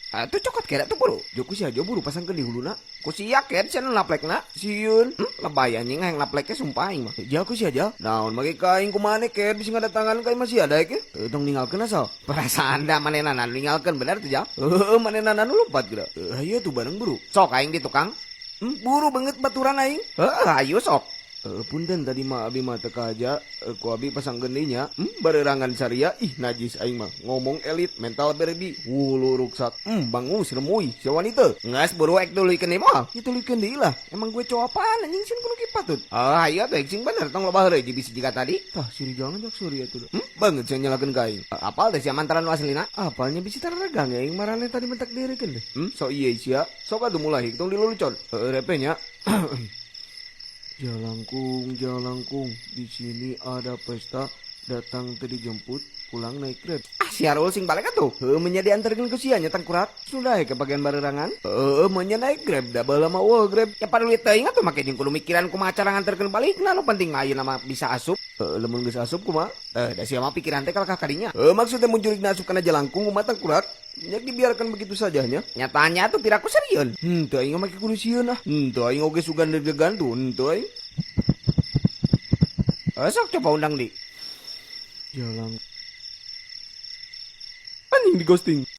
Atuh cokot kira tuh buru. Joku sia jo buru pasangkeun di huluna. Ku sia ket sia nu naplekna. Sieun. Lebay anjing hayang napleknya sumpah aing mah. Jal ku sia jal. Naon make ka aing kumaha ket bisa ngadatangan ka imah sia daek ye. Tong ninggalkeun asal. Perasaan da manehna ninggalkeun bener tuh jal. Heueuh manehna nu lompat geura. Hayu tuh bareng buru. Sok aing di tukang. Buru banget baturan aing. Heueuh hayu sok. Punten tadi mah abi mah teu kahaja, ku abi pasangkeun deui nya. Bareurangan saria ih najis aing mah. Ngomong elit mental berbi, wulu ruksak. Bangus remuy sia wanita. Geus buru ek duluikeun deui moal. Ya tuluykeun deui lah. Emang gue cowok apaan anjing sieun kudu patut. Oh, hayu atuh sing bener tong loba heureuy bisi jiga tadi. Tah si Rijal ngajak suri atuh. Banget sia nyalakeun ka aing. Apal teh sia mantaran nu aslina? Apalnya bisi tararegang ya aing maraneh tadi mentak dirikeun deh. So ieu sia. Sok atuh mulai tong dilulucon. Heueuh repe nya. Jalangkung, jalangkung, di sini ada pesta, datang teu dijemput, pulang naik Grab. Ah, si Arul sing balik atuh. Heueuh menya diantarkeun ku sia nya tangkurak. Sudah ke bagian bareurangan. Heueuh menya naik Grab da baheula mah eueuh Grab. Ya paduli teuing atuh make jeung kudu mikiran kumaha cara nganterkeun balikna nu penting mah ayeuna mah bisa asup. Heueuh lamun geus asup kumaha? Da sia mah pikiran teh kalakah kadinya. Heueuh maksudnya mun jurigna asup kana jalangkung kumaha tangkurak? Nya dibiarkan begitu saja nya. Nyatanya atuh piraku serieun. Henteu aing mah make kudu sieun ah. Henteu aing oge sugan deg-degan tuh, henteu aing. Sok coba undang di. Jalang. Anjing di ghosting.